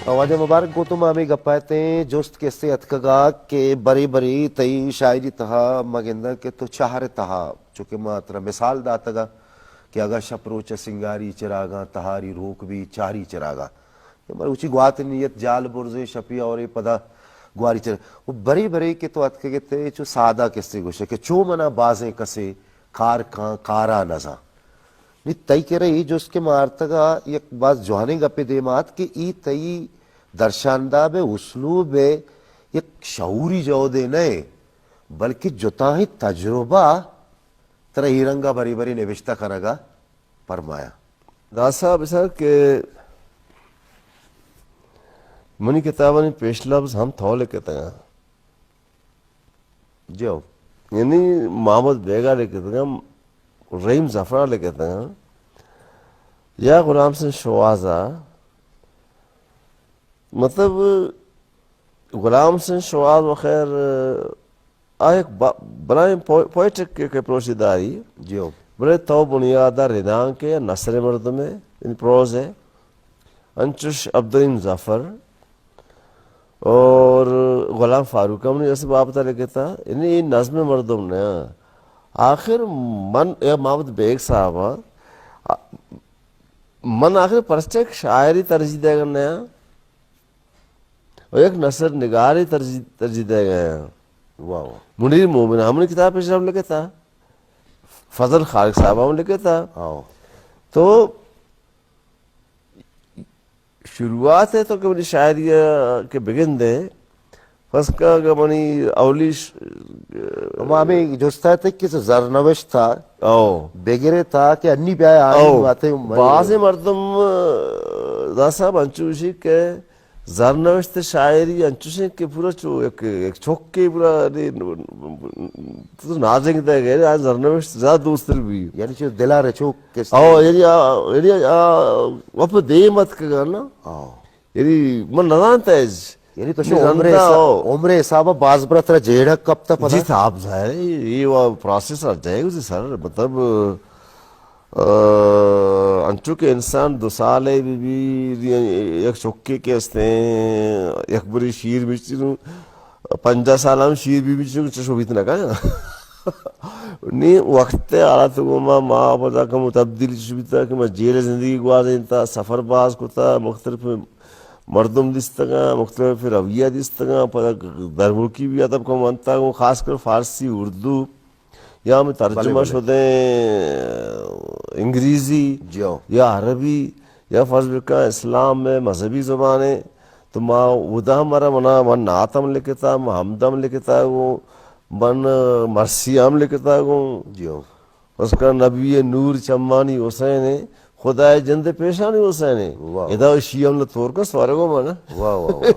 واجہ مبارک گوں تو ما ہمے گپ ءَ اتیں، جست کسے اتکگ ءَ کہ برے برے تئی شاعری تہا ما گنداں کہ تو چہر ءِ تہا، چونکہ ما ترا مثال داتگ ءَ کہ اگاں شپ روچ ءَ سنگاری چراگاں، تہاری روک بی چاری چراگاں، مروچی گوات نیت جال برزیں شپی اور پدا گواری چراگاں۔ و برے برے کہ تو اتکگ ئے چو سادہ کسے گوشے کہ چو منا بازیں کسے کار کاں، کارا نزاں۔ نی تئی کرا اے جست کہ ما آرتگ ءَ یک باز جوانیں گپے دیما ات کہ اے تئی درشانداب ءِ اسلوب ءِ یک شعوری جہدے نہ، بلکہ جتاہیں تجربہ ترا اے رنگ ءَ برے برے نبشتہ کنگ ءَ پرمایاں۔ داد صاحب، سر کہ منی کتابانی پیش لبز ہم تو لکھتگ ءَ۔ جی ہو۔ یعنی محمد بیگ ءَ لکھتگ ءَ، رحیم ظفر ءَ لکھتگ ءَ، یا غلام حسین شوہاز ءَ، مطلب غلام حسین شوہاز و خیر آ یک با-، بلاہیں پو-، پوئٹک یک اپروچے داری۔ جی ہو۔ بلے تو بنیاد ءَ ردانک ئے، نثر ءِ مردم ئے، یعنی پروز ئے، انچش عبدالرحیم ظفر اور غلام فاروق ءَ منی اس بابت ءَ لکھتا، یعنی اے نظم ءِ مردم نہ۔ آخر من یا محمد بیگ صاحب ءَ، من آخر پرچہ یک شاعرے ترجیح دیگ ءَ نہ آں و یک نثر نگارے ترجیح، ترجیح دیگ ءَ آں۔ واہ واہ۔ منیر مومن ءَ ہم منی کتاب پیش ہم لکھتا، فضل خالق صاحب ءَ ہم لکھتا۔ ہاں۔ تو شروعات ءَ تو کہ منی شاعری ءَ کہ بگندے، فرض کن اگاں منی اولی ش-، ہما ہمے جست ءَ اتک کہ زرنوشت ءَ او۔ بگرے تا کہ انی بیا آئی او۔ باتیں من۔ بازیں مردم، داد صاحب، انچو گوشی کہ زرنوشت شاعری انچوش انت کہ پورا چو یک، یک چکے پورا نی-، تو نازینک دئیگ ئے، آ زرنوشت زیادہ دوست تر بی۔ یعنی چو دل ءَ رچوک کس او، یعنی آ، یعنی آ وپ دیم اتکگ ءَ نا۔ او۔ یعنی من نزانت اج۔ یعنی تو نی شو عمر زانتا حساب، او۔ عمر حساب ءَ باز برا ترا جیڑہ کپتا پدا؟ جی صاحب، ظاہر ہے، یہ وہ پروسیس آ جائے گا جی سر، مطلب، آ، انچو کہ انسان دو سال ءَ بی بی، یک چکے کہ استیں، یک بری شیر بچی نو، پنجاہ سال ہم شیر بی بی چو چشو بیت نہ کن۔ نی وقت ءِ حالات گوں ما، ما پدا کم تبدیلی چش بیتا کہ ما جیل ءِ زندگی گوازینتا، سفر باز کتا، مختلف مردم دیستگاں، مختلف رویہ دیستگاں، پدا درملکی بھی ادب کم انتا گوں، خاص کر فارسی، اردو، یا ہمے ترجمہ بلے، بلے۔ شدیں انگریزی جی ہو۔ یا عربی یا فرض بکن اسلام ءِ مذہبی زبان ءَ، تو ما اودا ہم مارا منا، من نعت ہم لکھتا، من حمد ہم لکھتا گوں، من مرثیہ ہم لکھتا گوں۔ جی ہو۔ اس کا نبی نور چمانی حسین ءِ، خدائے جند پیشانی حسین ءِ۔ واہ۔ ادا شی ہم نہ تور کن سوارے گو مانا۔ واہ، واہ، واہ۔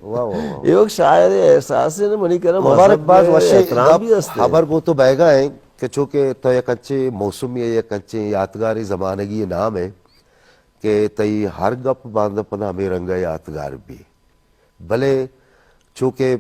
واہ، واہ، واہ۔ یہ ایک شاعر احساس ہے نا، منی کرم مبارک مذہب باز میں وشیں احترام گپ بھی ہستے۔ خبر گو تو بہگا ہیں کہ چونکہ تو یک انچیں موسمی ہے، یک انچیں یادگاری زمانگی نام ہے کہ تئی ہر گپ باندہ پدا ہمیں رنگا یادگار بھی۔ بلے چونکہ